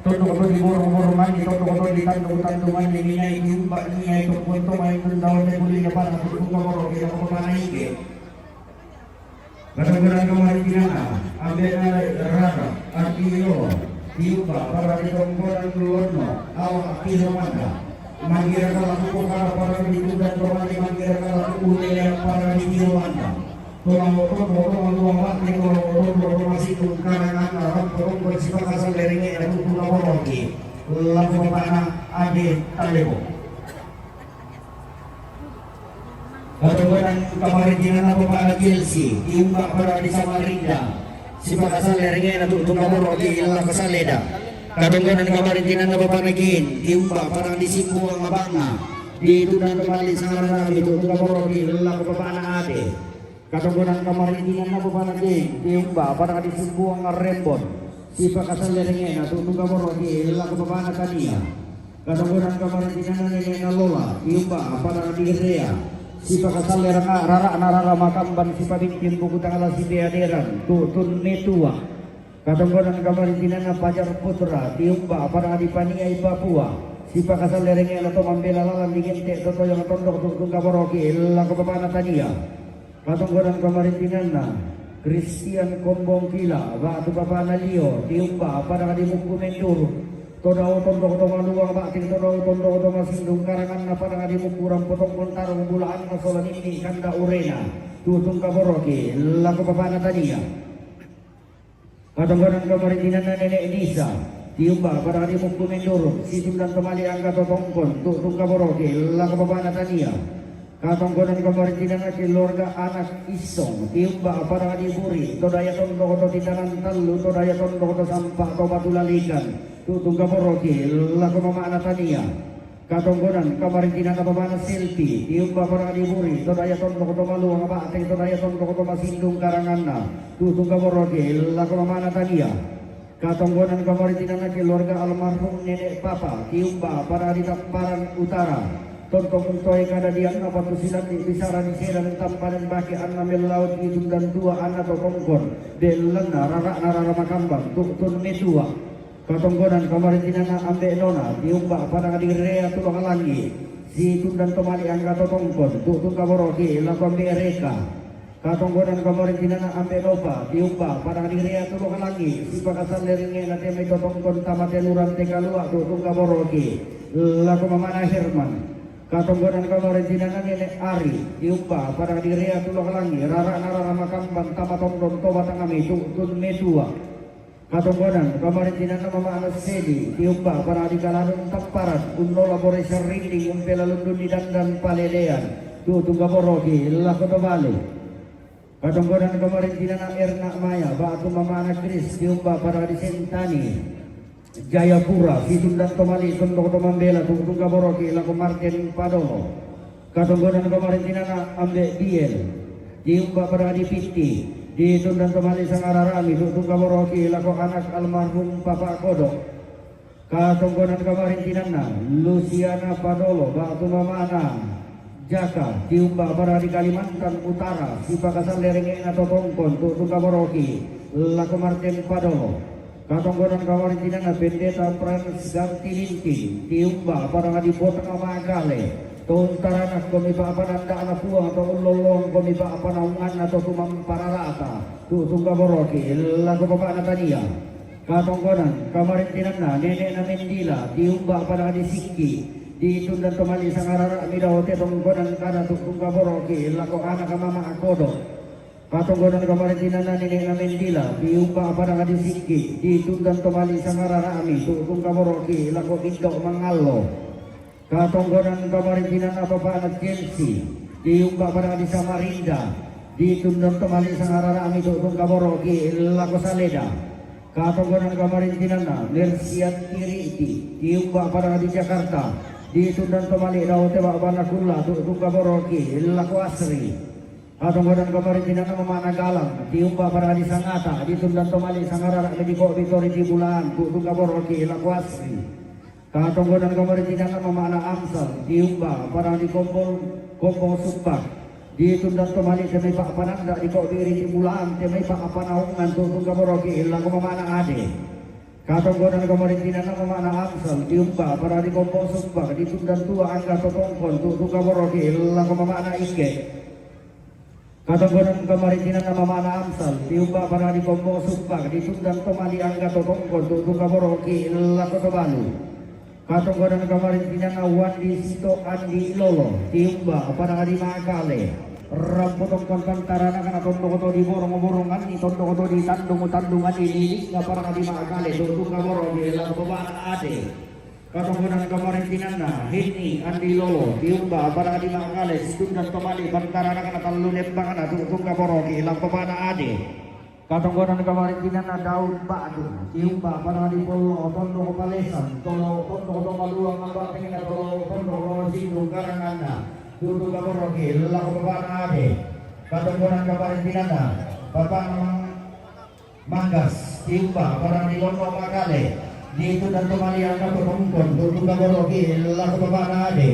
Tutunan ko, di borong-borongan ni, tutunan ko, di tandung-tandungan ni, minai, di pagkakunan ni, ai, tutunan ko, main tundau, tapate kuli na para, tutunan ko, di lako panade. Pagkakunan pamarintingan, Ambe Nare Rara, Aki Ilowa, di pagkakunan di Tongkonan Luono, awa Aki Romanda. Manggira kalaku ko, kada para di tunan ko, mali, manggira kalaku ko, ulele para di Aki Romanda. Tutunan ko, tutunan ko, tutunan ko, tutunan ko, tutunan ko, tutunan ko, masi tungkarangan, aram, tutunan ko, si pagkasaleringan, tutunan ko, di lako panade. Pagkakunan pamarintingan, pamanayoas, di pagkakunan di Samarinda. Si pagkasaleringan, tutunan ko, di lako panade. Pagkakunan pamarintingan, pamanayoas, di pagkakunan di Simbuang Abanga. Di tunan ko, mali, Sangaran Ami, tutunan ko, di lako panade. Katongkonan kamarintinanna Bapana Jeng, tiumba pada di Sumbuang Rembon. Sipakasalle renge'na tu Tunggaboroki, lako Bapana Tania. Katongkonan kamarintinanna Nene'na Lola, tiumba pada di Rea. Sipakasalle ranga rara'na rara makamban sipabinting buku tangala sipeaderan, tu tun metua. Katongkonan kamarintinanna Pajar Putra, tiumba pada di Paniai Papua. Sipakasalle renge'na to mambela lalan digente' to toyang tondok tu Tunggaboroki, lako Bapana Tania. Katongkonan kamarintinanna Kristian Kombong Kila, ba'tu Bapana Lio, tiumba pada di Mukku Menduru. To dao tondok to Maluang, ba'tu to dao tondok to Masindung, karanganna pada di Mukku Rampo Tongkon Tarung, bulaanna sola ninni kanda urena, tu Tunggaboroki, lako Bapana Tania. Katongkonan kamarintinanna Nene'na Nisa, tiumba pada di Mukku Menduru, situndan to mali angga to Tongkon, tu Tunggaboroki, lako Bapana Tania. Katongkonan kamarintinanna keluarga anak Issong, tiumba pada di Buri, to daya tondok to Titanan Tallu, to daya tondok to Sampa to Batulalikan, tu Tunggaboroki, lako Mamana Tania. Katongkonan kamarintinanna Bapana Selpi, tiumba pada di Buri, to daya tondok to Maluang, ba'tu to daya tondok to Masindung, karanganna tu Tunggaboroki, lako Mamana Tania. Katongkonan kamarintinanna keluarga almarhum Nenek Papa, tiumba pada di Tapparan Utara. Tontong toe kadadianna batu silanni bisara di sedan tampanan bake anna mellaut itundan tua anna to Tongkon, bellanna rara'na rara makamban, tu tun metua. Katongkonan kamarintinanna Ambe' Nona, tiumba pada di Rea Tulok Langi, situndan to mali angga to Tongkon, tu Tunggaboroki, lako Ambe' Reka. Katongkonan kamarintinanna Ambe' Nopa, tiumba pada di Rea Tulok Langi, sipakasalle renge'na te mai to Tongkon tama teluran te kalua, tu Tunggaboroki, lako Mamana Herman. Katongkonan kamarintinanna Nenek Ari, tiumba pada di Rea Tulok Langi, rara'na rara makamban tama tondon to batangami, tu tun metua. Katongkonan kamarintinanna Mamana Sedi, tiumba pada di Kaladong Tapparan, unnola bore sarrinding, umpela lundun di dandan paledean, tu Tunggaboroki, lako Tobalu. Katongkonan kamarintinanna Erna Maya, ba'tu Mamana Kris, tiumba pada di Sentani, Jayapura, situndan to mali tondok to mambela, tu Tunggaboroki, lako Martin Padolo. Katongkonan kamarintinanna Ambe' Biel, tiumba pada di Pitti, ditundan to mali sangarara'mi, tu Tunggaboroki, lako anak almarhum Papa Kodok. Katongkonan kamarintinanna Lusiana Padolo, ba'tu Mamana Jaka, tiumba pada di Kalimantan Utara, sipakasalle renge'na to Tongkon, tu Tunggaboroki, lako Martin Padolo. Katongkonan kamarintinanna Pendeta Frans Ganti Linting, tiumba pada di Botang Magale, to untaranak komi pa'pananda'na Puang, to ullolong komi pa'panaunganna to tumamparara'ta, tu Tunggaboroki, lako Bapana Tania. Katongkonan kamarintinanna Nene'na Mendila, tiumba pada di Sikki, ditundan to mali sangarara'mi dao te tongkonan kada, tu Tunggaboroki, lako anak Mama Kodok. Katongkonan kamarintinanna Nene'na Mendila, tiumba pada di Sikki, ditundan to mali sangarara'mi, tu Tunggaboroki, lako Indo' Mangallo. Katongkonan kamarintinanna Bapana Chelsea, tiumba pada di Samarinda, ditundan to mali sangarara'mi, tu Tunggaboroki, lako Saleda. Katongkonan kamarintinanna Mersianti Ri'ti, tiumba pada di Jakarta, ditundan to mali dao te ba'bana kulla, tu Tunggaboroki, lako Asri. Katongkonan kamarintinanna Mamana Galang, tiumba pada di Sangata, ditundan to mali sangarara'mi, diko'bi to Ritibulaan, tu Tunggaboroki, lako Asri. Katongkonan kamarintinanna Mamana Amsal, tiumba pada di Kombong, Kombong Sumbak, ditundan to mali te mai pa'pananda, diko'bi Ritibulaan te mai pa'panaungan, tu Tunggaboroki, lako Mamana Ade. Katongkonan kamarintinanna Mamana Amsal, tiumba pada di Kombong Sumbak, ditundan tua angga to Tongkon, tu Tunggaboroki, lako Mamana Ikke. Katongkonan kamarintinanna Mamana Amsal, tiumba pada di Kombong Sumbak, ditundan to mali angga to Tongkon, tu Tunggaboroki, lako Tobalu. Katongkonan kamarintinanna Wandi Sito Andi Lolo, tiumba pada di Magale. Rampo Tongkon pantaranakna tondok to di Borong, Boronganni tondok to di Tandung, Tandunganni lilikna pada di Magale, tu Tunggaboroki, lako Bapana Ade. Katongkonan kamarintinanna Henni Andi Lolo, tiumba pada di Magale, situndan to mali pantaranakna tallu nembangna, tu Tunggaboroki, lako Bapana Ade. Katongkonan kamarintinanna Daud Ba'du, tiumba pada di Pollo Tondok Palesan, to Tondok to Maluang, ba'tengna to Tondok to Masindung, karanganna tu Tunggaboroki, lako Bapana Ade. Katongkonan kamarintinanna, Bapa'na Mang-, Manggas, tiumba' pada di Londo Makale, ditunda' to mali angga to tongkon, to tungga boroki, lako Bapa'na Ade.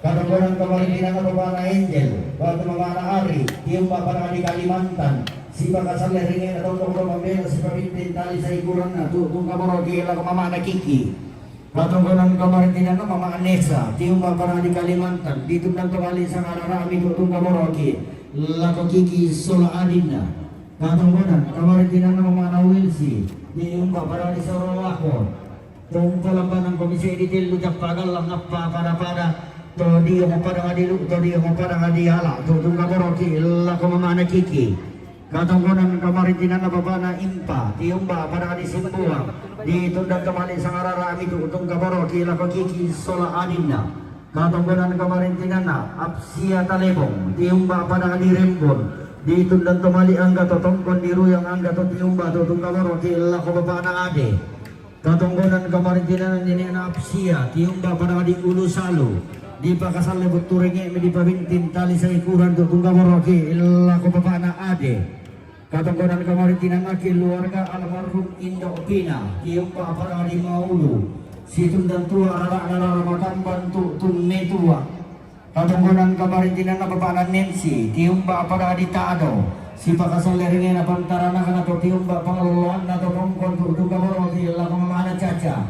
Katongkonan kamarintinanna Bapa'na Angel, batu mama'na Ari, tiumba' pada di Kalimantan, sipakasalle ringe'na tongkon to mambela sipabintin tali saikuranna, to tungga boroki, lako mama'na Kiki. Katongkonan kamarintinanna Mama Anesa, tiumba' pada di Kalimantan, ditunda' to mali sangarara'mi, to tungga boroki, lako Kiki sola adinna. Katongkonan kamarintinanna Mama'na Wilsi, tiumba' pada di Sorowako. Tongko lambanang komisi di tellu cappa gallang appa pada-pada, to dio mo pada di Lu, to dio mo pada di Ala, to tungga boroki, lako Mama'na Kiki. Katongkonan kamarintinanna Bapa'na Impa, tiumba' pada di Simbuang, ditunda' to mali sangarara'mi, to tungga boroki, lako Kiki sola adinna. Katongkonan kamarintinanna Apsia Talebong, tiumba' pada di Rembon, ditunda' to mali angga to tongkon, di Ruyang angga to tiumba', to tungga boroki, lako Bapa'na Ade. Katongkonan kamarintinanna nene'na Apsia, tiumba' pada di Ulu Salu, dipakasalle buttu ringe'mi, dipabintin tali saikuran, to tungga boroki, lako Bapa'na Ade. Katongkonan kamarintinanna keluarga almarhum Indo' Pina, tiumba' pada di Maulu, situndang tua arara'na Rara Makamban, to tummetua. Katongkonan kamarintinanna Bapa'na Nensi, tiumba' pada di Tado, sipakasalle ringe'na pantaranakna, to tiumba' pangaloloanna to tongkon, to tungga boroki, lako Mama'na Caca.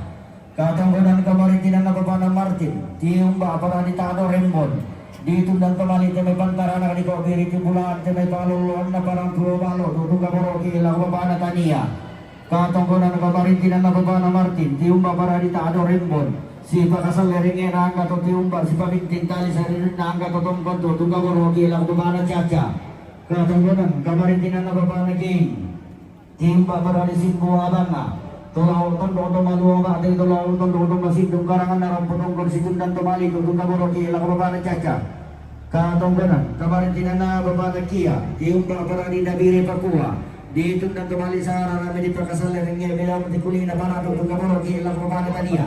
Katongkonan kamarintinanna Bapa'na Martin, tiumba' pada di Tado Rembon, ditunda' to mali te mai pantaranakna di Kobiri Timbulaan, te mai pangaloloanna Padang Tuo Balo, to tungga boroki, lako Bapa'na Tania. Katongkonan kamarintinanna Bapa'na Martin, tiumba' pada di Tado Rembon, sipakasalle ringe'na angga to tiumba', sipabintin tali saikuranna angga to tongkon, to tungga boroki, lako Bapa'na Caca. Katongkonan kamarintinanna Bapa'na King, tiumba' pada di Simbuang Abanga, to lao' tondo' to Maluang ba'te, to lao' tondo' to Masindung, karanganna rampo tongkon, situndang to mali, to tungga boroki, lako Bapa'na Caca. Katongkonan kamarintinanna Bapa'na Kia, tiumba' pada di Nabire Papua, ditunda' to mali sangarara'mi, dipakasalle ringe'mi lao' te kuli'na Pana, to tungga boroki, lako Bapa'na Tania.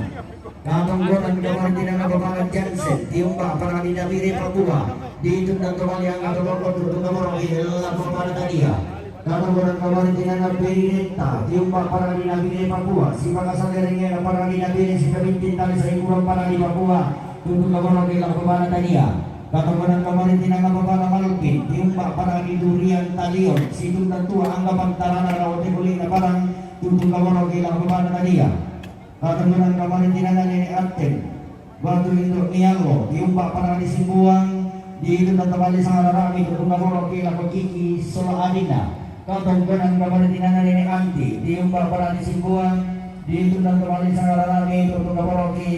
Katongkonan kamarintinanna Bapa'na Jansen, tiumba' pada di Nabire Papua, ditunda' to mali angga to tongkon, to tungga boroki, lako Bapa'na Tania. Katongkonan kamarintinanna Peri Detta, tiumba' pada di Nabire Papua, sipakasalle ringe'na pada di Nabire, sipabintin tali saikuran pada di Papua, to tungga boroki, lako Bapa'na Tania. Katongkonan kamarintinanna Bapa'na Malpin, tiumba' pada di Durian Talion, situndang tua angga pantaranakna lao' te kuli'na Padang, to tungga boroki, lako Bapa'na Tania. Katongkonan kamarintinanna Nene' Atten, batu Indo' Niallo, tiumba' pada di Simbuang, ditunda' to mali sangarara'mi, to tungga boroki, lako Kiki sola adinna. Katongkonan kamarintinanna Nene' Anti, tiumba' pada di Simbuang, ditunda' to mali sangarara'mi, to tungga boroki,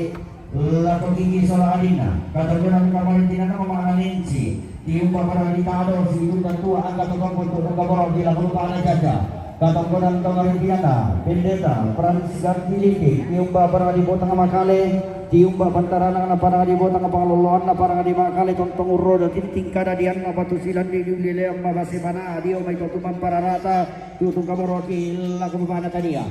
lako Kiki sola adinna. Katongkonan kamarintinanna Mama'na Nensi, tiumba' pada di Tado, situndang tua angga to tongkon, to tungga boroki, lako Bapa'na Caca. Katongkonan kamarintinanna Pendeta Frans Gardiliti, tiumba' pada di Botang Makale, tiumba' pantaranakna pada di Botang, pangaloloanna pada di Makale, tontong urroda tinting kada dianna batu silandi, diulle leang mabase bana dio mai to tumampa rarata, to tungga boroki, lako Bapa'na Tania.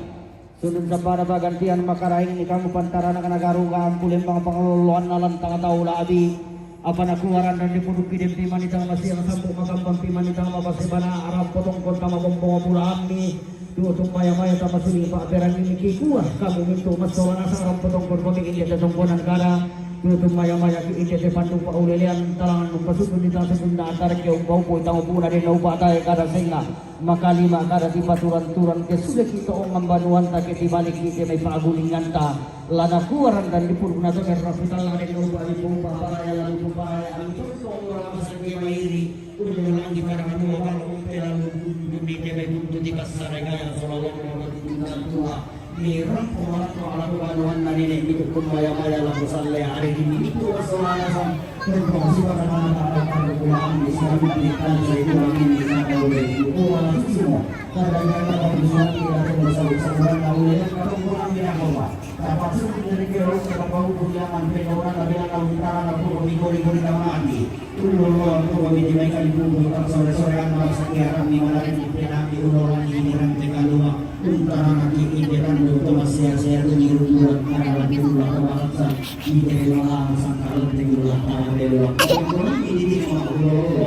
Sundun sabbana pagantian, makkaraeng ni kamu pantaranakna Garuga, Ampu Lembang, pangaloloanna Lantang Tau Labi. Apa nakuaran dan dipudukki dempi manitang masiang sampu, makamban pi manitang mabase bana, arampo tongkon tama bombo mabula ammi, duo tummaya-maya tama suli pa'perang ini kikua, kamu mintu massola nasa arampo tongkon komi inde te tongkonan kada, duo tummaya-maya ki inde te pandu paulelean, talangan umpasundun di tang sundun na antara ke umpaupu, tang upuna den upa tae kada senga. Makalima kada tipaturan-turan ke sudah kita ongan banuanta ke tibalik kita mai pagulinganta. Lana kuaran dan dipurna to merna putalla de no bali pompa paraya lalu pupaya antu to orang masake mairi. Udah lagi pada dua balo umpe lalu buntu di te mai buntu di pasar gaya sola lompo di tua. Mirang kumalatto ala kubanuanna nene' mitu kumbaya-baya lako salle, ari dini mitu wassona nasang. Tentong sipata mana pada pada kulaan di sini di tali saya kurang ini kata udah itu kuala susimo. Kadang-kadang pada kusuan kita tunggu salut sabulan tahu ya, kalau kurang tidak apa. Dapat suku dari kero sebab bau kuliaman pedoran bilang kalau kita anak pun kori-kori nama andi. Ulolo, aku pamiti mai kalipungu, tang sore-sorean, marasa kiarang ni malari, penaki ulolo ni nirang te kaluma, untarana ki inde tandu, to masia-sia tu nirung buat, karena pula pemalasan, inde malang sangkalan te gula, tama te gula. Ini dia ulolo.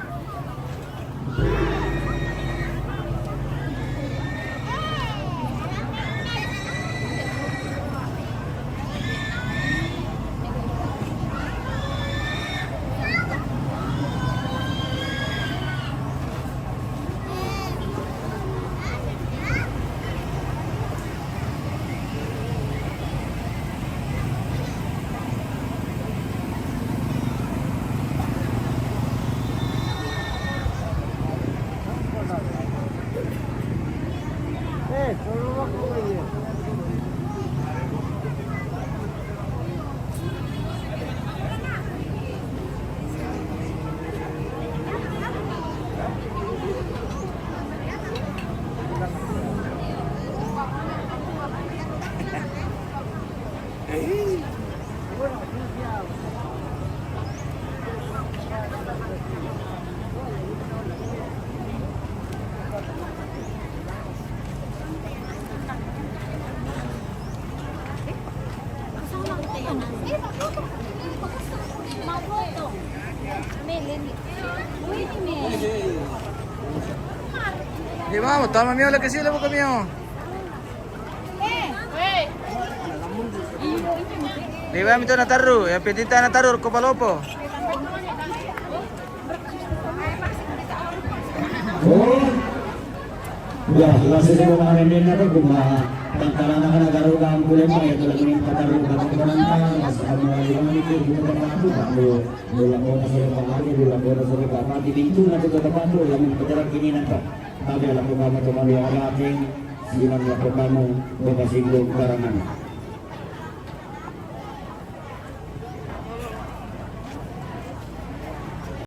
Di ba, mo tama miyo lagi sila mo kami, oh. Di ba, mito na taro, ya pitinta na taro ko palopo. Oh. Ya, lasi sa mga nandun na to, kung ma-, pagkarana ka na garo ka ang kulay mo, ito lang yung pataro ka ng pananta, mas ang mga iwan ito, yung mga pataro, bako, wala ko na sa iyo pangari, wala ko na sa iyo pangari, dito na ito sa pato, yung mga patara kininan pa. Sabi, alam ko ba, matumali ang aking, silang na po kamo, bakasing loob karangan.